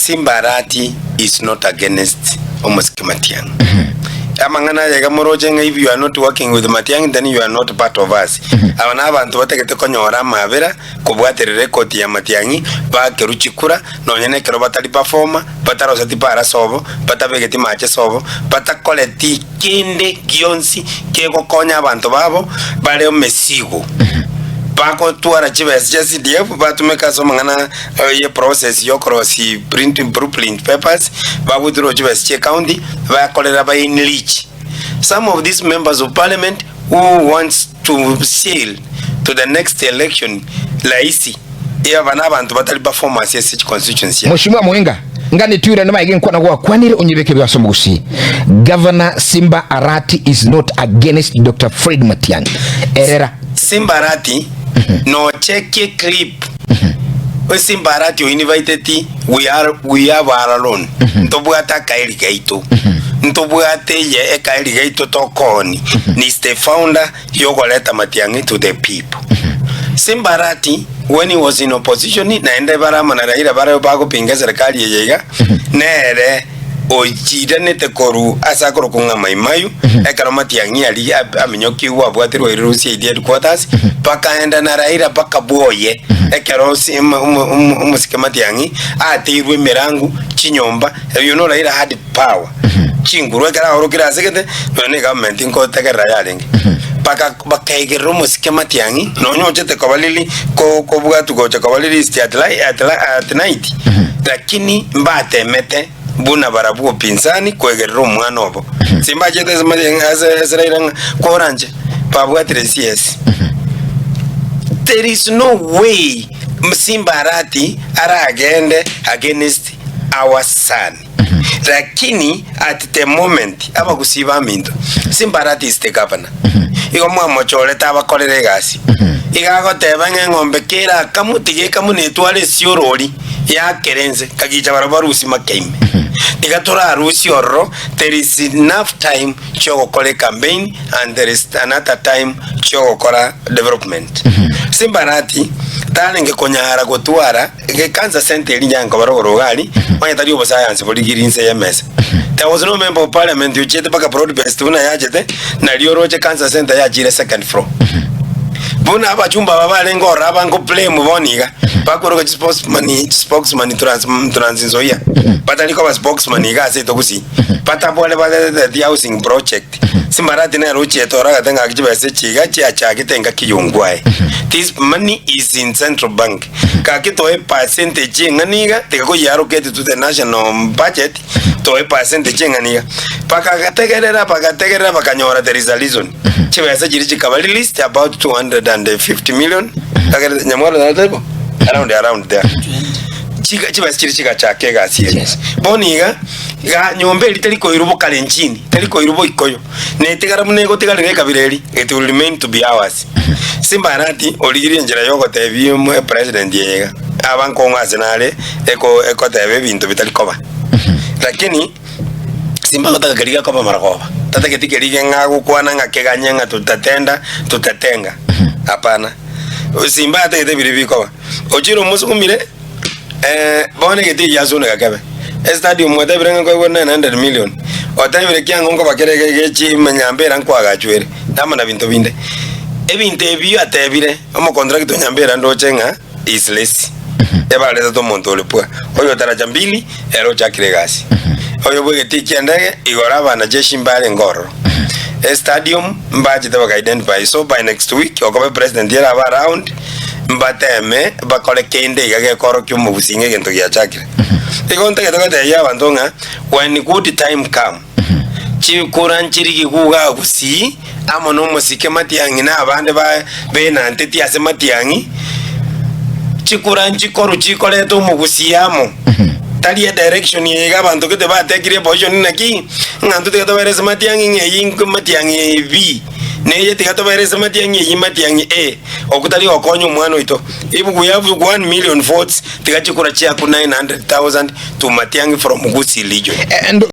Simba Arati is not against omosike Matiang'i. Amang'ana aya iga moroche ng'a if you are not working with Matiang'i then you are not part of us. Aba na abanto batagete konyora amabera kobwaterera ekoti ya Matiang'i bakerwa chikura nonya nekero batari performer, bataroseti para sobo, batabegeti mache sobo, batakoreti kende gionsi kegokonya abanto babo bare omesigo. Bagotwara chibesa chia CDF batumeka ase amang'ana ye process yokorosia print blueprint papers, bagoitorwa chibesa chie county bakorera ba enrich some of these members of parliament who wants to sail to the next election rahisi aba na abanto batari performers ase chiconstituency chiabo. Mheshimiwa Muinga, ngani tuirane maiga enkwana gwakwanire onyebeke buya ase omogusii. Governor Simba Arati is not against Doctor Fred Matiang'i. Erera. Simba Arati nochekie clip Simba Arati oinviteti we are we have our loan ntobwate akaeri gaito ntobwate eye ekaeri gaito tokooni is the founder yogoreta Matiang'i to the people. Simba Arati when he was in opposition naende bare amo na Raila bare bagopinga eserekari eye iga nere ochiranete korwa ase akorokwa ng'a Mai Mahiu ekero Matiang'i aria aminyokigwe abwatirwe airwe CID headquarters bakaenda na Raila mpaka bwoye ekero omosike Matiang'i ateirwe emerango chinyomba you know Raila had power chinguru ekero aorokire ase gete nonya na egovernment nkotegerera yarenge baka bakaigerera omosike Matiang'i nonya ochete koba riri ko kobwatwa gocha koba released at at at night lakini mbatemete buna barabwo upinzani koegerera omwana obo simbachete ase Matiang'i ase ase Raila ng'a koranche babwatire CS there is no way Simba Arati aragende against our son. Lakini at the moment abagusii baminto Simbarati is the governor igo mwamochorete abakorere egasi iga agoteba ng'a eng'ombe kera akamu tiga ekamu netware esiorori yakere ense kagicha barabwo barusie makeime tiga torarusie ororo there is enough time chiogokora ecampaign and there is another time chiogokora development Simbarati tarenge konyara gotwara Cancer Centre eria inche nkobara igoro iga aria, onye tari obosayansi borigiri inse y'emesa. There was no member of parliament ochiete mpaka broad based buna yachete, nario oroche Cancer Centre yachire second floor. Buna abachumba aba barenge ororo aba nko blame bono iga, bakoroka chispokesman spokesman Trans Trans Nzoia, batari koba spokesman iga ase ito Gusii, batabware bareteti housing project. Simbarati nere ochiete oragate ng'aki chibesa echi iga chiachagete engaki y'ongwae. This money is in central bank. Gaki toe percentage eng'ana iga, tiga koyiallocate to the national budget, toe percentage eng'ana iga. Bakategerera bagategerera bakanyora there is a reason. Chibesa chiria chikaba released about 250 million, kagere Nyamwaro naro taibo? Around around there. Chiga chibesa chiria chigachaka egasi eye. Yes. Bono iga, iga nyomba eria teri koirwa bokalenjini, teri koirwa boikoyo, netigara buna egotigarera ekabira eria, it will remain to be ours. Simbarati origirie enchera yogotebia omo president eye iga, aba nkong'u ase nare eko ekoteba ebinto bitari koba. Lakini simba gotaka keria gekoba marogoba, tatageti keria ge ng'a agokwana ng'a keganye ng'a tutatenda tutatenga, hapana. Simba atagete biria bikoba, ochire omosugumire bono egetii giasuneka kebe, estadium mwatebire ng'a nkoegwa 900 million, otebire kiang'o nkoba kere ege gechi nyambera nkoagachwa ere, amo na binto binde. Ebinto ebio atebire, omocontractor o nyambera ndoche ng'a is lazy, ebaretete omonto ore poor, oyo otaracha mbili, ere ochakire egasi. Oyo bwa egetii ki'endege, igoro abanajeshi mbarenge ororo. Estadium mbachete baka identify, so by next week okoba epresident ere abe around, mbateme bakore kende iga gekorokia omogusii ng'a egento giachakire. Igo ntagete gotebia abanto ng'a when good time come, chikura nchirigigwe iga gusii amo na omosike Matiang'i na abande ba benanteti ase Matiang'i, chikura nchikorwe chikoreta omogusii amo. Tari edirection eye iga abanto gete batekire eposition naki, ng'a intwe tiga tobere ase Matiang'i ng'a eyio intwe Matiang'i B, na eye tiga tobere ase Matiang'i eyio Matiang'i A, okwo tari gokonya omwana oito. If we have 1 million votes, tiga chikura chiaku 900,000 to Matiang'i from Gusii region. And.